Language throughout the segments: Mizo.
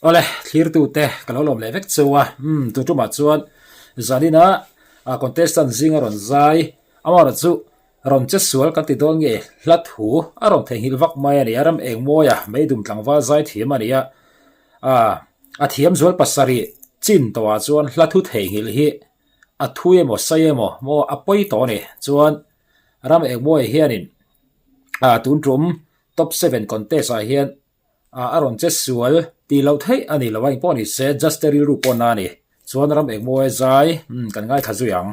Awle, thlirtute ka lo lawm leh vek cheu a, umm tun tumah chuan zanina contestant zinga rawn zai amaherawh chu rawn che sual kan ti dawn nge hla thu a rawn theihnghilh vak mai a ni a, ram engmawia meidum tlangval zai thiam a ni a, a thiam zual pasarih chin tawhah chuan hla thu theihnghilh hi a thui emaw sei emaw maw a pawi tawh a ni chuan ram engmawia hianin tun tum top seven contest ah hian a rawn che sual tih loh theih a ni lo a, engpawh ni se just te rilru pawh na a ni. Chuan ram engmawi zai kan ngaithla zui ang.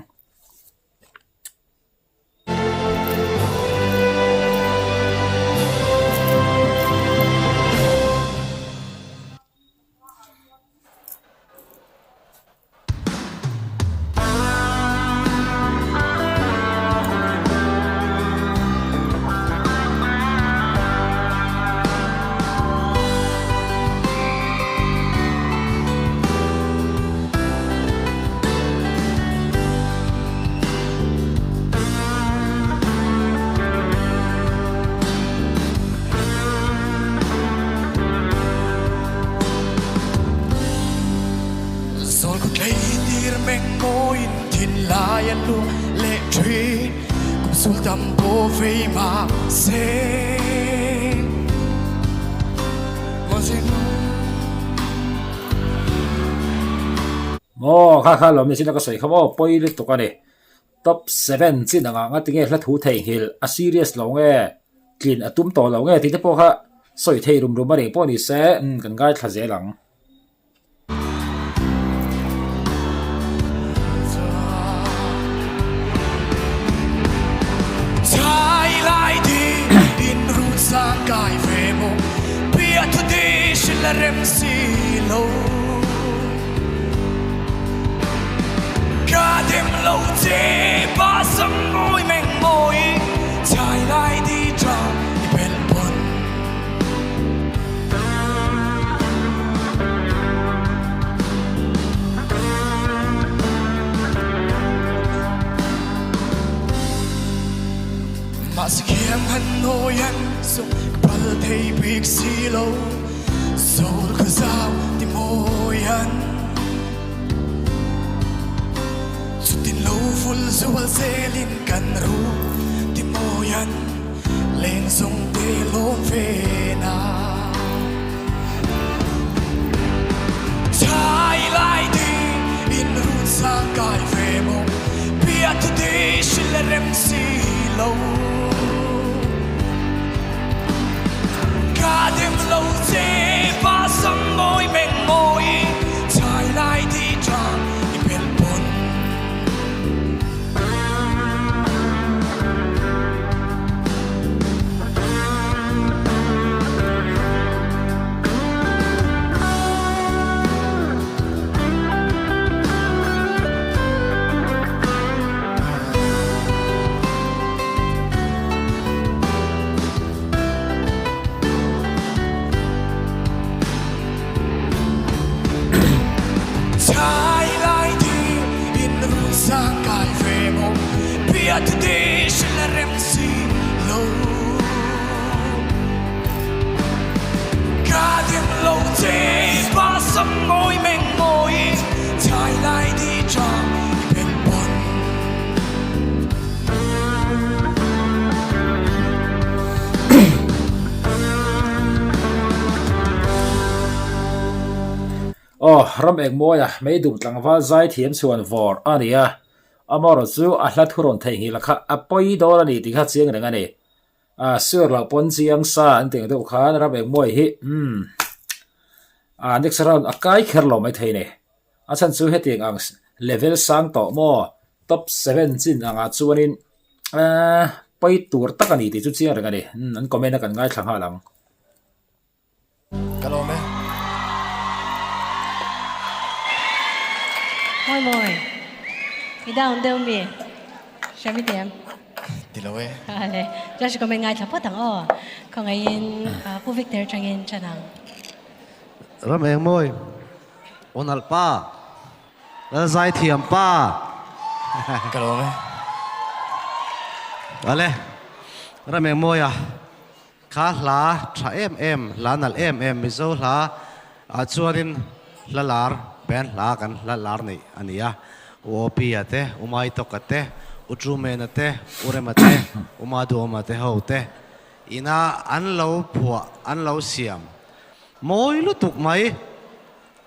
Zawlkhawthleitir meng mawiin thinlai a luah leh thin, kum sul tam pawh vei mah se. Maw kha kha lawm ni chin a ka sawi kha maw pawi lutuk a ni. Top seven chin anga nga tinge hla thu theihnghilh a serious lo nge tlin a tum tawh lo nge tih te pawh kha sawi thei rum rum a reng pawh ni se kan ngaithla zel ang. Aw, ram engmawia meidum tlangval zai thiam chhuan vawr a ni a, amaherawh chu a hla thu rawn theihnghilh kha a pawi dawn a ni tih kha chiang reng a ni. A sure loh pawn chiang sa an tih ang deuh khan ram engmawi hi umm a next round a kai kher lo maithei ni. A chhan chu hetiang ang level sang tawh maw top seven chin angah chuanin ehh pawi tur tak a ni tih chu chiang reng a ni. Umm an comment a kan ngaithla nghal ang. Ka lawm e. Mawi mawi. I down deuh mi. Hria mi tiam. Ti lo e. Ale. Judge comment ngaithla phawt ang aw. Khawngaihin Pu Victor tangin chan ang. Ram eng mawi. Aw nalh pa. Lal zaithiam pa. Ka lawm e. Ale. Ram eng mawia. Kha hla tha em em, hla nalh em em, Mizo hla Ah chuanin hla lar band hla kan hla lar neih a ni a, U Opi-a te, U Maitawka te, U Trumena te, U Rema te, U Maduama te ho te ina an lo phuah an lo siam mawi lutuk mai.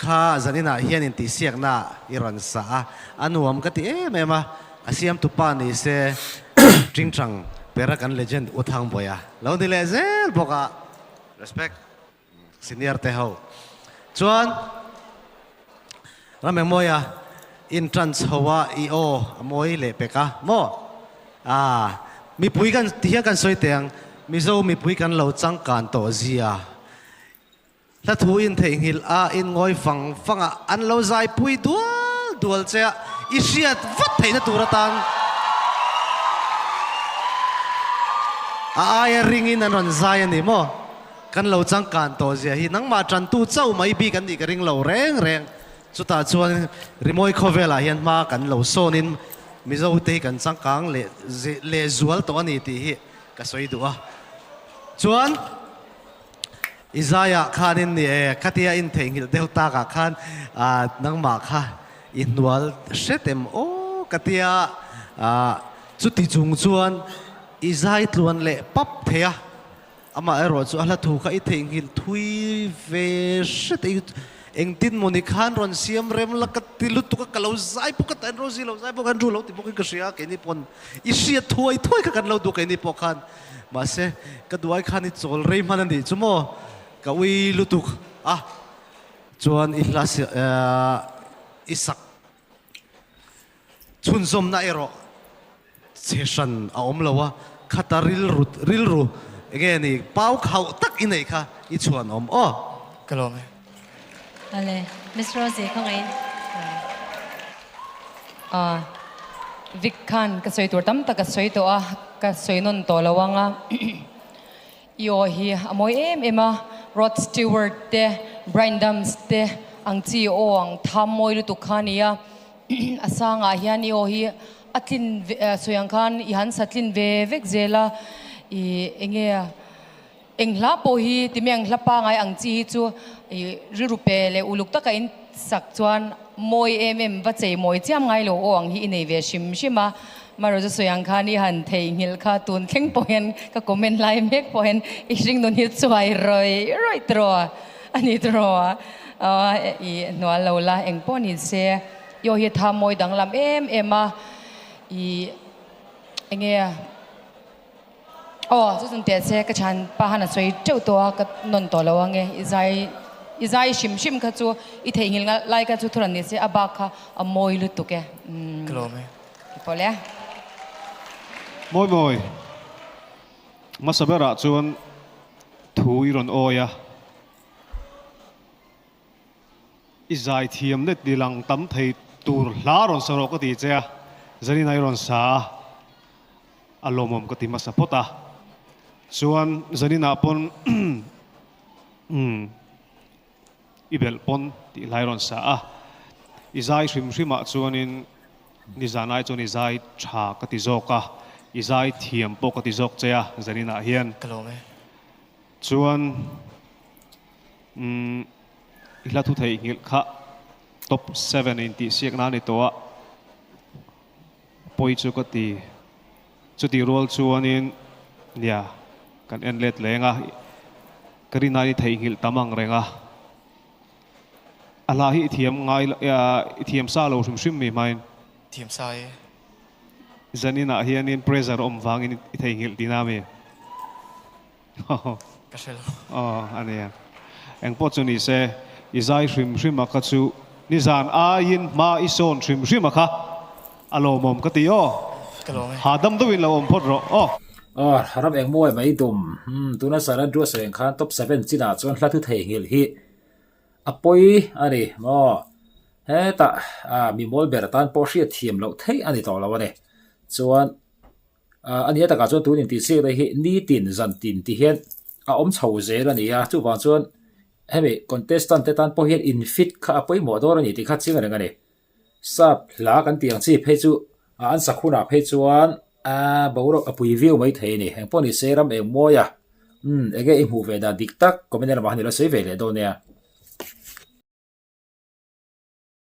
Kha zaninah hian intihsiakna i rawn sa a, a nuam ka ti em em a, a siamtu pa ni se Tingtang pera kan legend U Thangbawiha lo ni leh zel bawk a, respect senior te ho chuan Ramengmawia in tan chho a i aw a mawi leh pek a maw? Aa mipui kan tihian kan sawi teh ang Mizo mipui kan lo changkan tawh zia. Hla thu in theihnghilh a, in ngawi fang fang a, an lo zaipui dual dual che a, i hriat vat theihna tur atan a aia ringin an rawn zai a ni maw? Kan lo changkan tawh zia hi nangmah tantu chauh mai bik an nih ka ring lo reng reng. Chutah chuan rimawi khawvelah hian hma kan lo sawnin Mizote hi kan changkang leh lehzual tawh a ni tih hi ka sawi duh a. Chuan. I zaiah khanin ni e, khatia in theihnghilh deuh takah khan nangmah kha i hnual hret em aw ka tia, chuti chung chuan i zai tluan leh pap thei a, amah erawh chu a hla thu kha i theihnghilh thui ve hret e, engtin maw ni khan rawn siam rem la ka ti lutuk a, ka lo zai bawk a, tan Rosie lo zai bawk a, Andrew lo ti bawkin ka hria a, keini pawn i hriat thuai thuai kha kan lo duh keini pawh khan. Mahse, ka duai khan i chawl rei hman a nih chu maw? Ka ui lutuk a, chuan i hla i sak chhunzawmna erawh chhe hran a awm lo a, khata rilru rilru enge ni pau khauh tak i neih kha i chhuan awm aw. Ka lawm e. Awle, Miss Rosie khawngaihin. Aw, Vic khan ka sawi tur tam tak a sawi tawh a, ka sawi nawn tawh lo ang a. I aw hi a mawi em em a, Rod Stewart te, Bryan Adams te ang chi aw ang tham mawi lutuk kha a ni a. A sangah hian i aw hi a tlin ve, sawi ang khan i han sa tlin ve vek zel a, i enge a. Eng hla pawh hi ti mai ang hla pangai ang chi hi chu i rilru pe leh uluk taka in sak chuan mawi em em va chei mawi chiam ngai lo aw ang hi i nei ve hrim hrim a. Marawh chu sawi ang khan i han theihnghilh kha tun thleng pawh hian ka comment lai mek pawh hian i hringnun hi chuai rawih rawih tiraw a ni tiraw a i hnual lo la eng pawh ni se i aw hi a tha mawi danglam em em a i enge Aw, chu chun teh che ka chhan pa han a sawi teuh tawh a, ka nawn tawh lo ange. I zai, i zai hrim hrim kha chu i theihnghilh ngal lai kha chu thuran ni se a bak kha a mawi lutuk e. Umm. Ka lawm e. Ki pawh le. Mawi mawi, hmasa berah chuan thu i rawn awi a. I zaithiam let ni lang tam thei tur hla rawn sa rawh ka ti che a, Zarina i rawn sa a, a lawmawm ka ti hmasa phawt a. Chuan Zarina pawn umm i belh pawn tih hla i rawn sa a, i zai hrim hrimah chuanin nizan ai chuan i zai tha ka ti zawk a, i zai thiam pawh ka ti zawk che a Zarina hian. Ka lawm e. Chuan Umm i hla thu theihnghilh kha top seven intihsiak na a ni tawh a, pawi chu ka ti. Chutih rual chuanin nia kan en let leng a, ka rinai i theihnghilh tam ang reng a, a hla hi i thiam ngai i thiam sa lo hrim hrim mi hmain. Thiam sa e. Zaninah hianin pressure awm vangin i theihnghilh tihna a mi? Ka hre lo. Aw a nia. Engpawh chu ni se, i zai hrim hrim a kha chu nizan aiin hma i sawn hrim hrim a kha a lawmawm ka ti aw. Ka lawm e. Hahdam deuhin lo awm phawt rawh aw. Aw, ram engmaw e mai dum. Umm, tuna Saran Drua sawi ang khan top seven chinah chuan hla thu theihnghilh hi a pawi a ni maw? Hetah mi mawl ber tan pawh hriat thiam loh theih a ni tawh lo a ni. Chuan A nia takah chuan tun intihsiakna hi nitin zan tin ti hian a awm chho zel a ni a, chuvang chuan hemi contestant te tan pawh hian in fit kha a pawimawh dawn a ni tih kha chiang reng a ni. Sap hla kan tih ang chi phei chu an sak hunah phei chuan a boruak a pui viau mai thei a ni. Engpawh ni se ram eng mawi a, umm enge i hmuh ve dan dik tak comment lamah han ilo sawi ve leh dawn nia.